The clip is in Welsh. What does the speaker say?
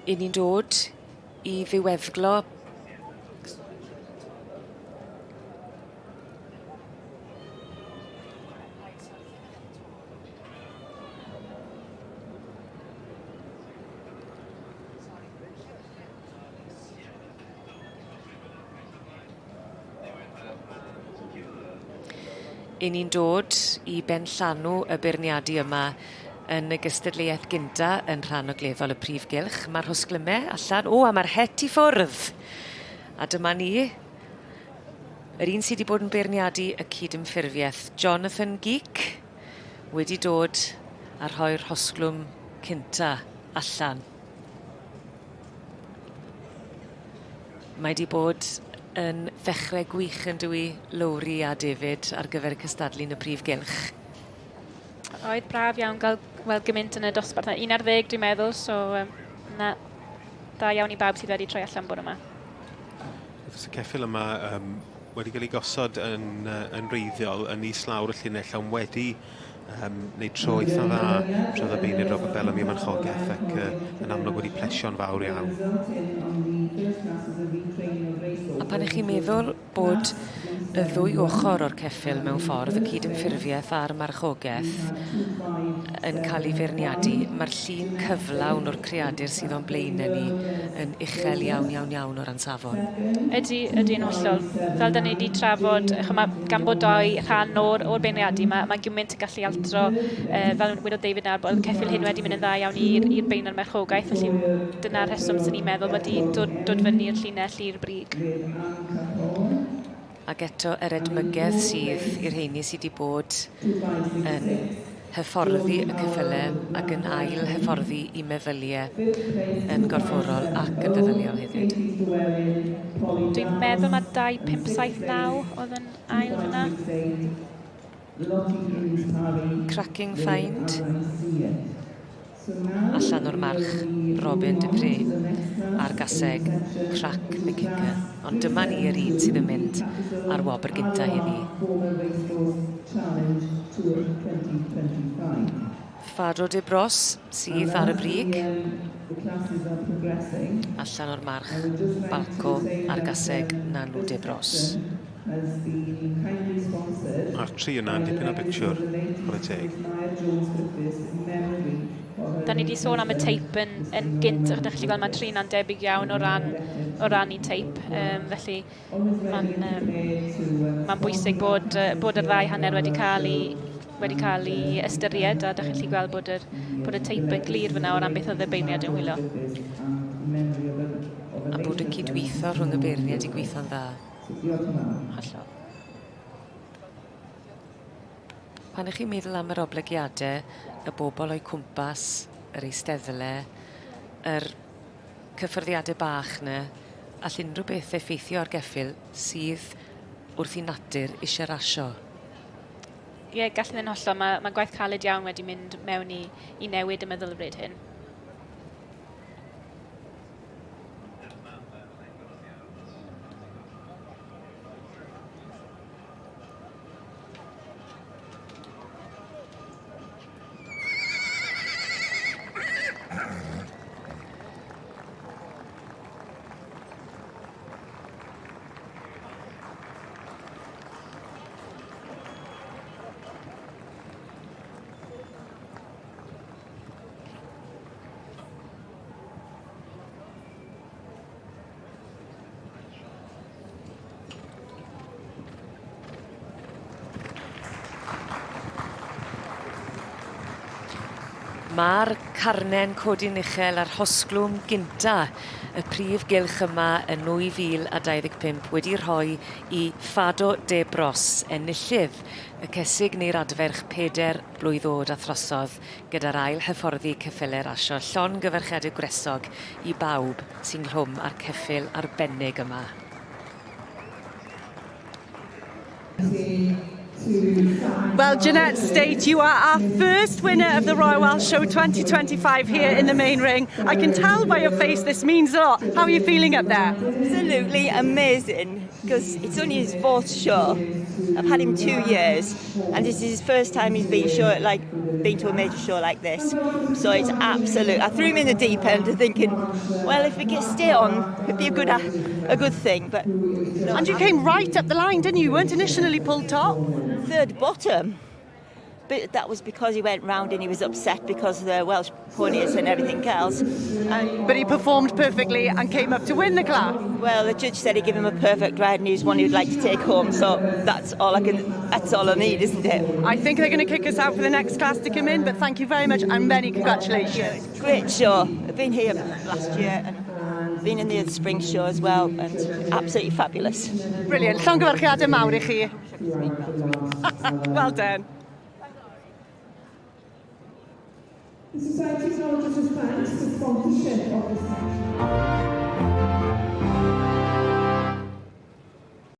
I ni'n dod i ddiweddglo I ni'n dod i benllanw y beirniadu yma yn y gystadleuaeth gynta yn rhan ogleddol y prif gylch. Mae'r rhosglyme allan. O, a mae'r het i ffwrdd! A dyma ni. Yr un sydd wedi bod yn beirniadu y cydymffurfiaeth, Jonathan Geek, wedi dod a rhoi'r rhosglwm cynta allan. Mae 'di bod yn ddechre gwych yn dyw 'i Lowri a David ar gyfer y cystadlu yn y prif gylch. Oedd braf iawn gael weld gymaint yn y dosbarth 'na. 11 dwi'n meddwl, so um, na, da iawn i bawb sydd wedi troi allan bore yma. Wrth y ceffyl yma um, wedi cael ei gosod yn, uh, yn reiddiol yn islawr y llinell ond wedi um, wneud tro eitha dda trodd y beirniad Robert Bellamy y marchogaeth ac uh, yn amlwg wedi plesio'n fawr iawn. A pan ych chi'n meddwl bod y ddwy ochr o'r ceffyl mewn ffordd, y cydymffurfiaeth a'r marchogaeth, yn cael ei feirniadu, mae'r llun cyflawn o'r creadur sydd o'n blaenau ni yn uchel iawn, iawn, iawn o ran safon. Ydy, ydy yn hollol. Fel da ni wedi trafod, ch'mo', gan bod dou rhan o'r, or beirniadu, mae, mae gymaint yn gallu altro, fel wedodd David nawr, bod ceffyl hyn wedi mynd yn dda iawn i'r beirniad marchogaeth, felly dyna'r rheswm sy'n ni'n meddwl wedi dod, dod fyny i'r llinell i'r brig. Ac eto yr edmygedd sydd i'r rheini sydd wedi bod yn hyfforddi y ceffyle ac yn ail hyfforddi i meddyliau yn gorfforol ac yn feddyliol hefyd. Dwi'n meddwl mae 2, 5, 7, 9 oedd yn ail fyna. Cracking find. Allan o'r march Robin Dupré a'r gaseg Crack the Kicker. Ond dyma ni yr un sydd yn mynd ar wobr gynta heddi. Fado de Bros sydd ar y brig. Allan o'r march Balco a'r gaseg Nanou de Bros. Mae'r tri yna yn dipyn o bictiwr, chwarae teg. Da ni wedi sôn am y teip yn, yn gynt, ydych chi'n gallu gweld mae tri yna'n debyg iawn o ran, o ran i teip. Um, felly mae'n um, ma bwysig bod, bod yr ddau hanner wedi cael ei, wedi cael ei ystyried a ydych chi'n gallu gweld bod, yr, bod y teip yn glir fyna o ran beth oedd y beirniad yn wylo. A bod y cydweithio rhwng y beirniad i gweithio'n dda. Hollol. Pan ych chi'n meddwl am yr oblygiadau, y bobl o'u cwmpas, yr eisteddle, yr cyffyrddiadau bach 'na, all unrhyw beth effeithio ar geffyl sydd wrth i natur eisiau rasio. Ie, gall yn hollol. Mae, mae gwaith caled iawn wedi mynd mewn i, i newid y meddylfryd hyn. Mae'r carnau'n codi'n uchel a'r rhosglwm gynta y prif gylch yma yn 2025 wedi rhoi i Fado de Bros, enillydd y cesig neu'r adferch peder blwydd o'd a throsodd gyda'r ail hyfforddi ceffyle rasio llongyfarchiadau gwresog i bawb sy'n nghlwm â'r ceffyl arbennig yma. Well, Jeanette State, you are our first winner of the Royal Welsh Show 2025 here in the main ring. I can tell by your face this means a lot. How are you feeling up there? Absolutely amazing, because it's only his fourth show. I've had him 2 years, and this is his first time he's been show like been to a major show like this. So it's absolute. I threw him in the deep end, thinking, well, if he can stay on, it'd be a good thing. But no, And you came right up the line, didn't you? You weren't initially pulled top. Third bottom. But that was because he went round and he was upset because of the Welsh ponies and everything else. And But he performed perfectly and came up to win the class. Well, the judge said he'd give him a perfect ride and he's one he'd like to take home. So that's all I can. That's all I need, isn't it? I think they're going to kick us out for the next class to come in, but thank you very much and many congratulations. Great show. I've been here last year and been in the spring show as well, and absolutely fabulous. Brilliant. Llongyfarchiadau mawr i chi. Well done. The Society acknowledges with thanks the sponsorship of this.